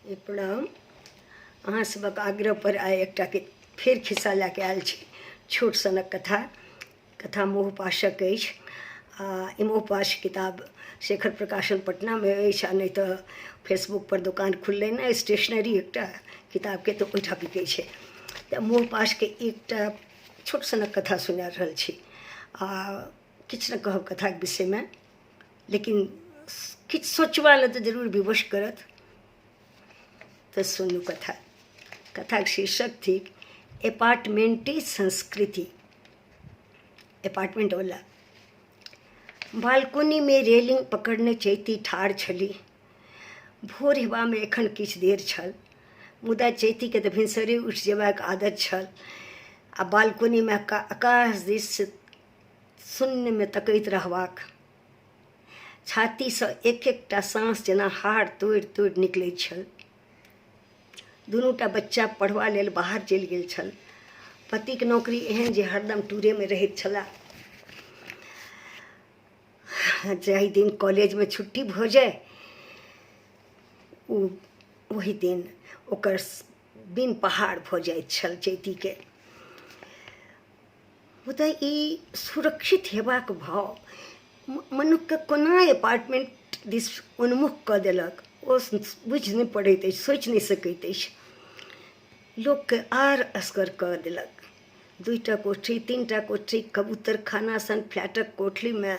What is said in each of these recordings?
प्रणाम। अहाँ सबक आग्रह पर आइ एकटा के फेर खिस्सा लए कऽ आयल छी, छोट सनक कथा। कथा मोहपाशक अछि आ ई मोहपाश किताब शेखर प्रकाशन पटनामे अछि, आ नहि तऽ फेसबुक पर दोकान खुललै ने स्टेशनरी एकटा किताबके, तऽ ओहिठाम बिकै छै। तऽ मोहपाशके एकटा छोट सनक कथा सुना रहल छी आ किछु नहि कहब कथाके विषयमे, लेकिन किछु सोचबा लए तऽ जरूर विवश करत। तऽ सुनू कथा। कथाके शीर्षक थिक अपार्टमेंटी संस्कृति। अपार्टमेंटवला। बालकोनीमे रेलिंग पकड़ने चैती ठाढ़ छली। भोर हेबामे एखन किछु देर छल, मुदा चैतीके तऽ भिनसरे उठि जेबाक आदत छल आ बालकोनीमे आकाश दिस शून्यमे तकैत रहबाक। छातीसँ एक एकटा साँस जेना हाड़ तोड़ि तोड़ि निकलैत छल। दुनूटा बच्चा पढ़बा लेल बाहर चलि गेल छल। पतिक नौकरी एहन जे हरदम टूरेमे रहैत छलाह। जाहि दिन कॉलेजमे छुट्टी भऽ जाय, ओ ओहि दिन ओकर दिन पहाड़ भऽ जाइत छल चैतीके। मुदा ई सुरक्षित हेबाक भाव मनुक्खके कोना अपार्टमेंट दिस उन्मुख कऽ देलक, ओ बुझि नहि पड़ैत अछि, सोचि नहि सकैत अछि। लोकके आर असगर कऽ देलक। दूटा कोठरी, तीनटा कोठरी, कबूतरखाना सन फ्लैटक कोठलीमे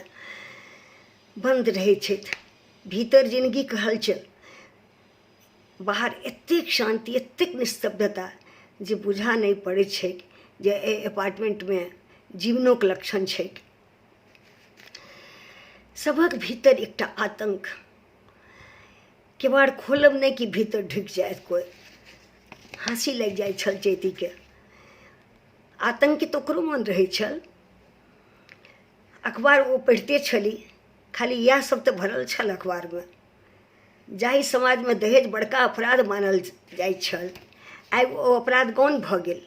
बन्द रहै छथि। भीतर जिनगीके हलचल, बाहर एतेक शान्ति, एतेक निस्तब्धता जे बुझा नहि पड़ैत छैक जे एहि अपार्टमेंटमे जीवनोके लक्षण छैक। सभक भीतर एकटा आतंक। केबाड़ खोलब नहि कि भीतर ढुकि जायत कोइ। हँसी लागि जाइ छल चैतीके। आतंकित ओकरो मन रहै छल। अखबार ओ पढ़िते छली, खाली इएह सब तऽ भरल छल अखबारमे। जाहि समाजमे दहेज बड़का अपराध मानल जाइत छल, आइ ओ अपराध गौण भऽ गेल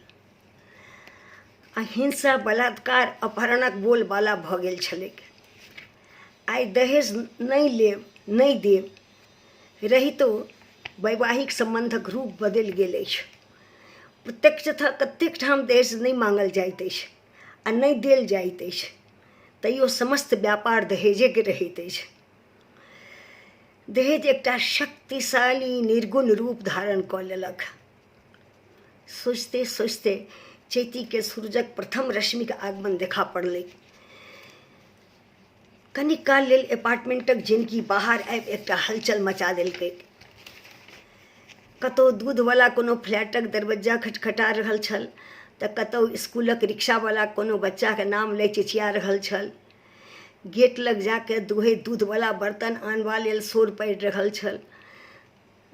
आ हिंसा, बलात्कार, अपहरणक बोलबाला भऽ गेल छलैक। आइ दहेज नहि लेब, नहि देब रहितो वैवाहिक सम्बन्धक रूप बदलि गेल अछि। प्रत्यक्षतः कतेक ठाम दहेज नहि माँगल जाइत अछि आ नहि देल जाइत अछि, तैयो समस्त व्यापार दहेजेके रहैत अछि। दहेज एकटा शक्तिशाली निर्गुण रूप धारण कऽ लेलक। सोचिते सोचिते चैतीके सूरजक प्रथम रश्मिके आगमन देखा पड़लै। कनिक काल लेल अपार्टमेंटक जिनगी बाहर आबि एकटा हलचल मचा देलकै। कतहु दूधवला कोनो फ्लैटक दरबज्जा खटखटा रहल छल तऽ कतहु स्कूलक रिक्शावला कोनो बच्चाके नाम लय चिचिया रहल छल। गेट लग जाके दुहै दूधवला बर्तन आनबा लेल शोर पाड़ि रहल छल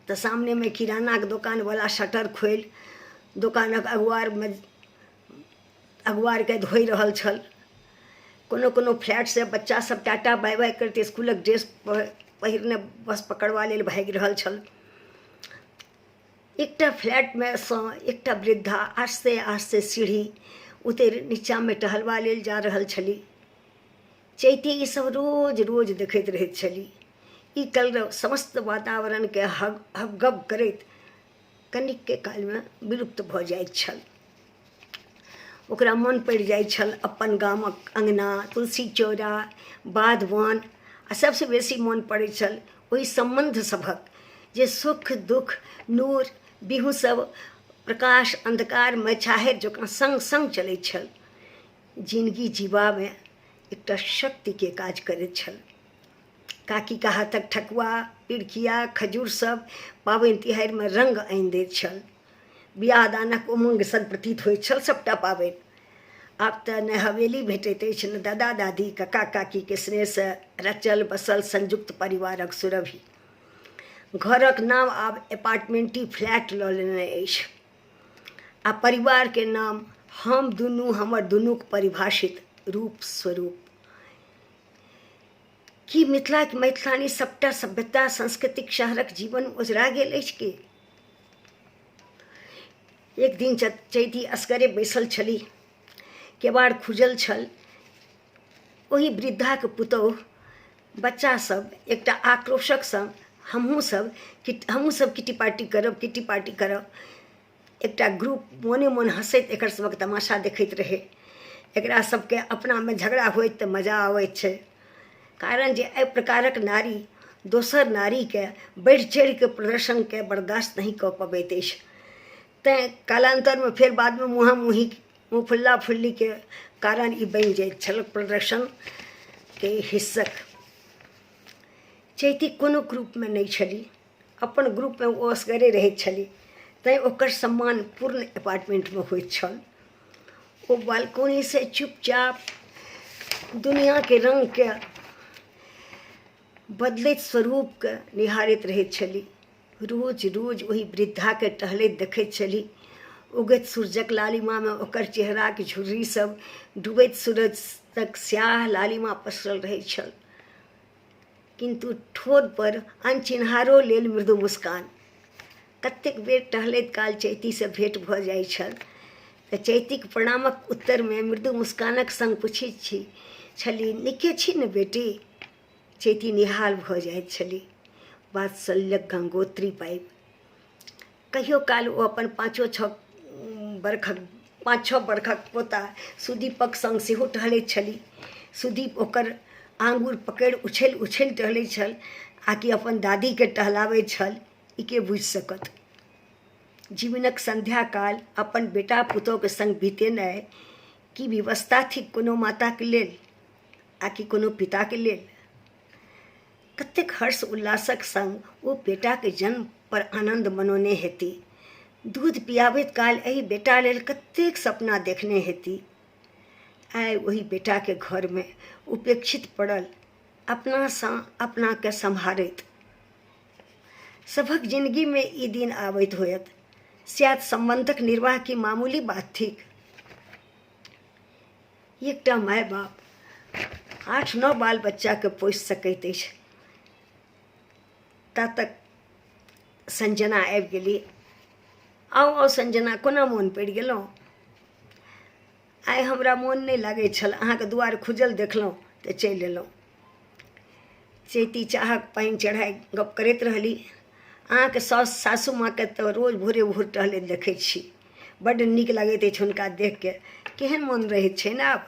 तऽ सामनेमे किरानाके दोकानवला शटर खोलि दोकानक अगुआरमे अगुआरके धोइ रहल छल। कोनो कोनो फ्लैटसँ बच्चा सब टाटा बाय बाय करैत इसकुलक ड्रेस पहिरने बस पकड़बा लेल भागि रहल छल। एकटा फ्लैटमे सँ एकटा वृद्धा आस्ते आस्ते सीढ़ी उतरि नीचाँमे टहलबा लेल जा रहल छली। चैती ई सब रोज रोज देखैत रहैत छली। ई कलरव समस्त वातावरणके हबगब करैत कनिके कालमे विलुप्त भऽ जाइत छल। ओकरा मोन पड़ि जाइत छल अपन गामक अङ्गना, तुलसी चौरा, बाध वन, आ सबसँ बेसी मोन पड़ैत छल ओहि सम्बन्ध सभक जे सुख दुख नूर बिहु सब प्रकाश अन्धकारमे छाहरि जकाँ सङ्ग सङ्ग चलैत छल। जिनगी जीबामे एकटा शक्तिके काज करैत छल। काकीके हाथक ठकुआ, पिड़किया, खजूर सब पाबनि तिहारिमे रङ्ग आनि दैत छल। बियाह दानक उमङ्ग सन प्रतीत होइत छल सबटा पाबनि। आब तऽ ने हवेली भेटैत अछि, ने दादा दादी, कका काकीके स्नेहसँ रचल बसल संयुक्त परिवारक सुरभि। घरक नाम आब अपार्टमेंटी फ्लैट लऽ लेने अछि आ परिवारके नाम हम दुनू, हमर दुनूक परिभाषित रूप स्वरूप। की मिथिलाक मैथिलानी सबटा सभ्यता सांस्कृतिक शहरक जीवन ओझरा गेल अछि की? एक दिन चैती असगरे बैसल छली। केबाड़ खुजल छल। ओहि वृद्धाक पुतोहु बच्चा सब एकटा आक्रोशक संग हमहूँ सब हमहूँ सब किट्टी पार्टी करब, किट्टी पार्टी करब। एकटा ग्रुप मोने मोन हँसैत एकर सबक तमाशा देखैत रहै। एकरा सबके अपनामे झगड़ा होइत तऽ मजा अबैत छै, कारण जे एहि प्रकारक नारी दोसर नारीके बढ़ि चढ़िके प्रदर्शनके बर्दाश्त नहि कऽ पबैत अछि। तैँ कालान्तरमे फेर बादमे मुँहा मुँही मुँह फुल्ला फुल्लीके कारण ई बनि जाइत छल प्रदर्शनके हिस्सक। चैती कोनो ग्रुपमे नहि छली, अपन ग्रुपमे ओ असगरे रहैत छली, तैँ ओकर सम्मान पूर्ण अपार्टमेन्टमे होइत छल। ओ बालकोनीसँ चुपचाप दुनिआँके रङ्गके बदलैत स्वरूपके निहारैत रहैत छली। रोज रोज ओहि वृद्धाके टहलैत देखैत छली। उगैत सूरजक लालिमामे ओकर चेहराक झुर्री सब डूबैत सूरज तक स्याह लालिमा पसरल रहैत छल, किन्तु ठोर पर अनचिन्हारो लेल मृदु मुस्कान। कतेक बेर टहलैत काल चैतीसँ भेँट भऽ जाइत छल तऽ चैतीक प्रणामक उत्तरमे मृदु मुस्कानक संग पुछैत छी छली, नीके छी ने बेटी? चैती निहाल भऽ जाइत छली वात्सल्यक गंगोत्री पाबि। कहियो काल ओ अपन पाँचो छओ बरखक 5-6 बरखक पोता सुदीपक संग सेहो टहलैत छली। सुदीप ओकर आँगुर पकड़ि उछलि उछलि टहलैत छल आ कि अपन दादीके टहलाबैत छल, ई के बुझि सकत। जीवनक संध्या काल अपन बेटा पुतोहके संग बितेनाइ की विवशता थिक कोनो माताके लेल आ कि कोनो पिताके लेल? कतेक हर्ष उल्लासक संग ओ बेटाके जन्म पर आनन्द मनौने हेती। दूध पियाबैत काल एहि बेटा लेल कतेक सपना देखने हेती। आइ ओहि बेटाके घरमे उपेक्षित पड़ल अपनासँ अपनाके सम्हारैत। सभक जिनगीमे ई दिन आबैत होयत। शायद सम्बन्धक निर्वाह की मामूली बात थिक? एकटा माय बाप 8-9 बाल बच्चाके पोसि सकैत अछि। ता तक संजना आबि गेली। आउ आउ संजना, कोना मोन पड़ि गेलहुँ? आइ हमरा मोन नहि लागैत छल, अहाँके दुआरि खुजल देखलहुँ तऽ चलि एलहुँ। चैती चाहक पानि चढ़ाय गप करैत रहली। अहाँके साउस सासू माँके तऽ रोज भोरे भोर टहलैत देखै छी, बड्ड नीक लगैत अछि हुनका देखिके। केहन मोन रहैत छनि आब?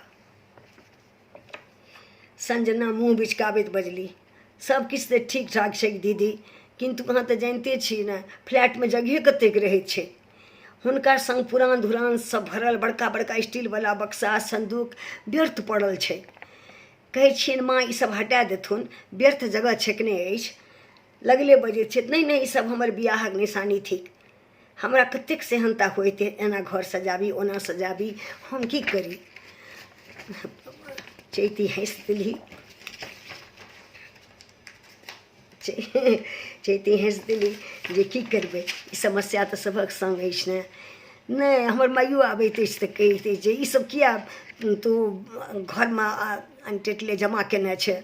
संजना मुँह बिचकाबैत बजली, सब किछु तऽ ठीक ठाक छै दीदी, किन्तु अहाँ तऽ जानिते छी ने फ्लैटमे जगहे कतेक रहैत छै। हुनका संग पुरान धुरान सब भरल बड़का बड़का स्टीलवला बक्सा सन्दूक व्यर्थ पड़ल छै। कहै छियनि माँ ई सब हटा देथुन, व्यर्थ जगह छेकने अछि। लगले बजैत छथि, नहि नहि ई सब हमर बियाहक निशानी थिक। हमरा कतेक सेहन्ता होइत एना घर सजाबी ओना सजाबी, हम की करी? चैती हँसि देली। चैती हँसि देली जे की करबै, ई समस्या तऽ सभक संग अछि ने। नहि हमर माइयो आबैत अछि तऽ कहैत अछि जे ई सब किया तू घरमे अनटेटले जमा केने छै।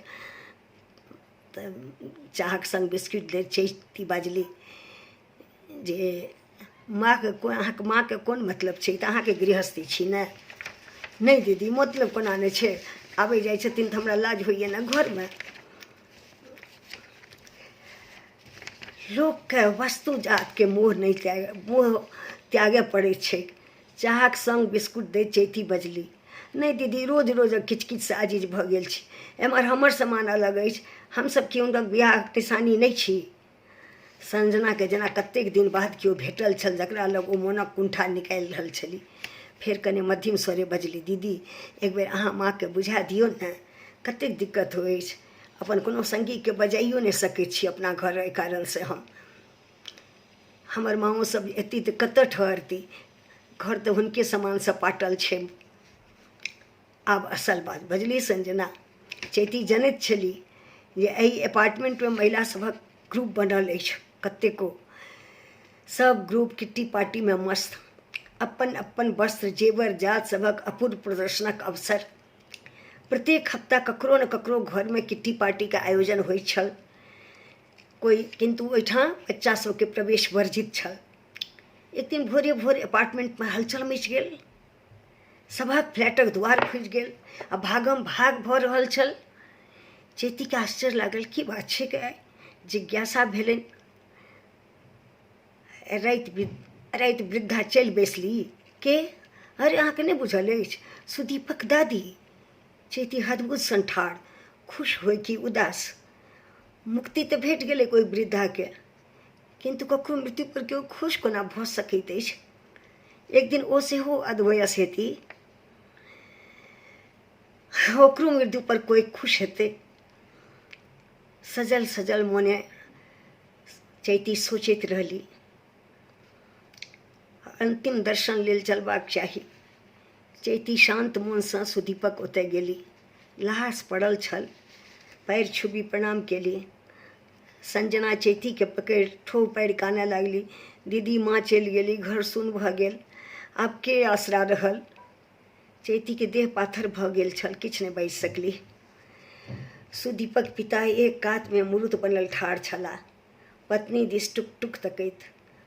तऽ चाहक संग बिस्कुट दैत चैती बाजली जे माँके अहाँके माँके कोन मतलब छै, ई तऽ अहाँके गृहस्थी छी ने। नहि दीदी मतलब कोना नहि छै, आबै जाइ छथिन तऽ हमरा लाज होइए ने घरमे। लोकके वस्तु जातके मोह नहि त्याग मोह त्यागय पड़ै छै। चाहक संग बिस्कुट दैत चैती बजली, नहि दीदी रोज रोज किछु किछुसँ आजिज भऽ गेल छी। एम्हर हमर सामान अलग अछि, हमसभ की हुनकर बियाहक निशानी नहि छी? संजनाके जेना कतेक दिन बाद केओ भेटल छल जकरा लग ओ मोनक कुण्ठा निकालि रहल छली। फेर कने मद्धिम स्वरे बजली, दीदी एक बेर अहाँ माँके बुझा दियौ ने, कतेक दिक्कत होइ अछि। अपन कोनो सङ्गीके बजाइयो नहि सकै छी अपना घर एहि कारणसँ हम। हमर माँओ सब एती तऽ कतऽ ठहरती, घर तऽ हुनके सामानसँ पाटल छै। आब असल बात बजली संजना। चैती जनैत छली जे एहि अपार्टमेंटमे महिला सभक ग्रुप बनल अछि कतेको। सब ग्रुप किट्टी पार्टीमे मस्त, अपन अपन वस्त्र जेवर जात सभक अपूर्व प्रदर्शनक अवसर। प्रत्येक हफ्ता ककरो ने ककरो घरमे किट्टी पार्टीके आयोजन होइत छल कोइ, किन्तु ओहिठाम बच्चा सबके प्रवेश वर्जित छल। एक दिन भोरे भोर अपार्टमेंटमे हलचल मचि गेल। सभक फ्लैटक द्वार खुजि गेल आ भागम भाग भऽ रहल छल। चैतीके आश्चर्य लागल, की बात छैक आइ जिज्ञासा भेलनि। राति राति वृद्धा चलि बैसली। के? अरे अहाँके नहि बुझल अछि? सुदीपक दादी। चैती हदबुद सन ठाढ़, खुश होय कि उदास। मुक्ति तऽ भेट गेलै ओहि वृद्धाके, किन्तु ककरो मृत्युपर केओ खुश कोना भऽ सकैत अछि? एक दिन ओ सेहो अधवयस हेती, ओकरो मृत्युपर कोइ खुश हेतै? सजल सजल मोने चैती सोचैत रहली। अन्तिम दर्शन लेल चलबाक चाही। चैती शान्त मोनसँ सुदीपक ओतय गेली। लहास पड़ल छल। पैर छुबि प्रणाम केली। संजना चैतीके पकड़ि ठोह पारि कानय लागली, दीदी, माँ चलि गेली, घर सुन्न भऽ गेल। आब के आसरा रहल? चैतीके देह पाथर भऽ गेल छल, किछु नहि बाजि सकली। सुदीपक पिता एक कातमे मुरुत बनल ठाढ़ छलाह। पत्नी दिस टुक-टुक तकैत।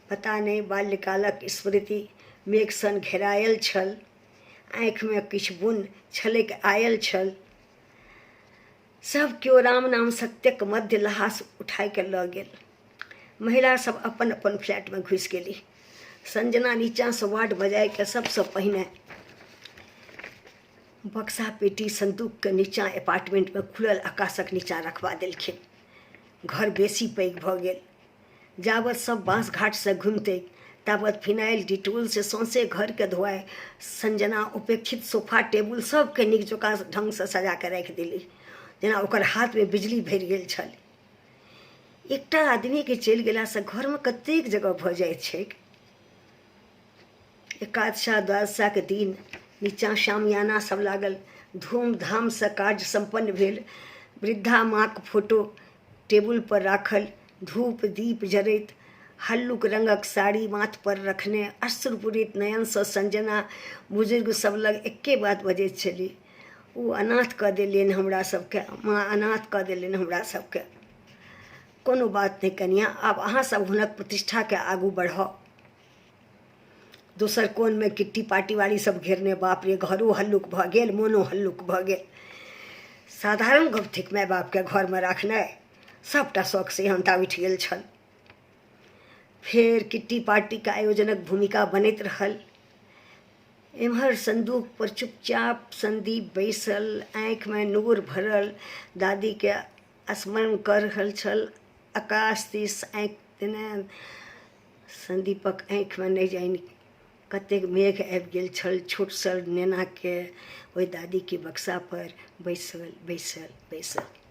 पता नहि बाल्यकालक स्मृति मेघ सन घेरायल छल। आँखिमे किछु बुन्न छलकि आयल छल। सभ केओ राम नाम सत्यक मध्य लहास उठाय कऽ लऽ गेल। महिला सभ अपन अपन फ्लैटमे घुसि गेली। संजना नीचाँसँ वार्ड बजाय कऽ सभसँ पहिने बक्सा पेटी संदूकके नीचाँ अपार्टमेंटमे खुलल आकाशक नीचाँ रखबा देलखिन। घर बेसी पैघ भऽ गेल। जाबत सब बाँस घाटसँ घुमितै ताबत फिनाइल डिटोलसँ सौंसे घरके धोआए संजना उपेक्षित सोफा टेबुल सबके नीक जकाँ ढङ्गसँ सजा कऽ राखि देली, जेना ओकर हाथमे बिजली भरि गेल छल। एकटा आदमीके चलि गेलासँ घरमे कतेक जगह भऽ जाइत छैक। एकादशा द्वादशाके दिन नीचाँ शामियाना सब लागल, धूमधामसँ कार्य सम्पन्न भेल। वृद्धा माँक फोटो टेबुलपर राखल, धूप दीप जरैत, हल्लुक रङ्गक साड़ी माथपर रखने अश्रुपूरित नयनसँ संजना बुजुर्ग सब लग एक्के बात बजैत छली, ओ अनाथ कऽ देलनि हमरा सबके, माँ अनाथ कऽ देलनि हमरा सबके। कोनो बात नहि कनियाँ, आब अहाँ सब हुनक प्रतिष्ठाके आगू बढ़ाउ। दोसर कोनमे किट्टी पार्टी वाली सब घेरने, बाप रे, घरो हल्लुक भऽ गेल, मोनो हल्लुक भऽ गेल। साधारण गप थिक माय बापके घरमे रखनाइ? सभटा शौक सेहन्ता उठि गेल छल। फेर किट्टी पार्टीके आयोजनक भूमिका बनैत रहल। एम्हर संदूक पर चुपचाप संदीप बैसल, आँखिमे नोर भरल दादीके स्मरण कऽ रहल छल। आकाश दिस आँखि देने संदीपक आँखिमे नहि जानि कतेक मेघ आबि गेल छल। छोट सन नेनाके ओहि दादीके बक्सापर बैसल बैसल बैसल।